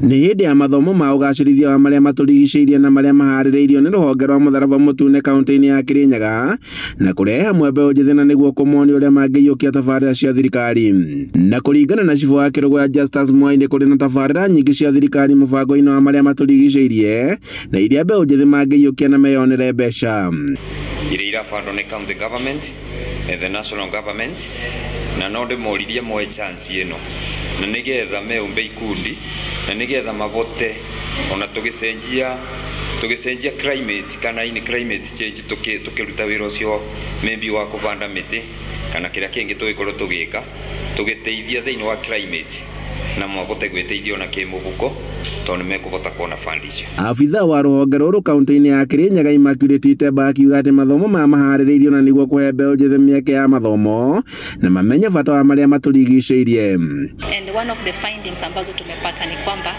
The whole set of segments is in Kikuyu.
Nĩ hĩndĩ ya mathomo ma ũgacĩrithia wa marĩa matũrigicĩirie na marĩa maharĩrĩirio nĩ rũhonge rwa mũtharaba mũtune kaunti-inĩ ya Kirinyaga na kũrehe hamwe mbeũ njĩthĩ na nĩguo kũmonia ũrĩa mangĩiyũkia tabarĩra cia thirikari. Na kũringana na cibũ wa Kĩrũgũya Justus Mwai, nĩ kũrĩ na tabarĩra nyingĩ cia thirikari mũbango-inĩ wa marĩa matũrigicĩirie na iria mbeũ njĩthĩ mangĩiyũkia na meyonere mbeca. Iria irabandwo nĩ county government, the national government, na no ndĩmoririe moe chance ĩno na nĩgetha meũmbe ikundi na nĩgetha mabote ona tũgĩcenjia climate kana ini climate change, tũkĩruta wĩra ũcio maybe wa kũbanda mĩtĩ kana kĩrĩa kĩngĩ tũgĩkorwo tũgĩka tũgĩteithia thĩinĩ wa climate, na mabote gwĩteithia ona kĩmũhuko tondũ nĩmekũhota kuona fund icio. Abithaa wa rũhonge rũrũ kaunti-inĩ ya Kirinyaga Immaculate Itemba akiuga atĩ mathomo maya maharĩrĩirio na nĩguo kũhe mbeũ njĩthĩ mĩeke ya mathomo na mamenye bata wa marĩa matũrigicĩirie. And one of the findings ambazo tumepata ni kwamba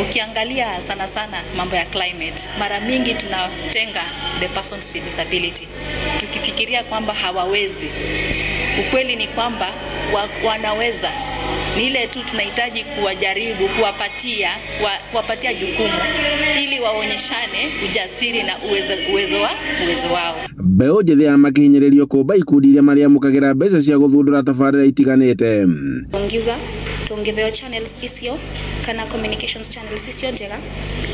ukiangalia sana sana mambo ya climate, mara mingi tunatenga the persons with disability tukifikiria kwamba hawawezi. Ukweli ni kwamba wanaweza, ni ile tu tunahitaji kuwajaribu kuwapatia jukumu ili waonyeshane ujasiri na uwezo wao. Mbeũ njĩthĩ ya makĩhinyĩrĩrio kũmba ikundi iria marĩamũkagĩra mbeca cia gũthundũra tabarĩra itiganĩte. Ngiuga tũngĩheo channels icio kana communications channels icio njega,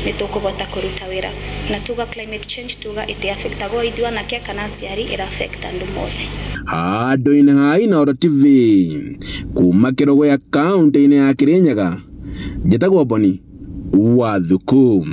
nĩ tũkũhota kũruta wĩra. Na tuga climate change, tuga ĩtĩ affectagwo ithuĩ anake kana aciari, ĩra affect andũ mothe. Handũ-inĩ ha Inooro TV kuma Kĩrũgũya kaunti-inĩ ya Kirinyaga, njĩtagwo Boni wa Thuku.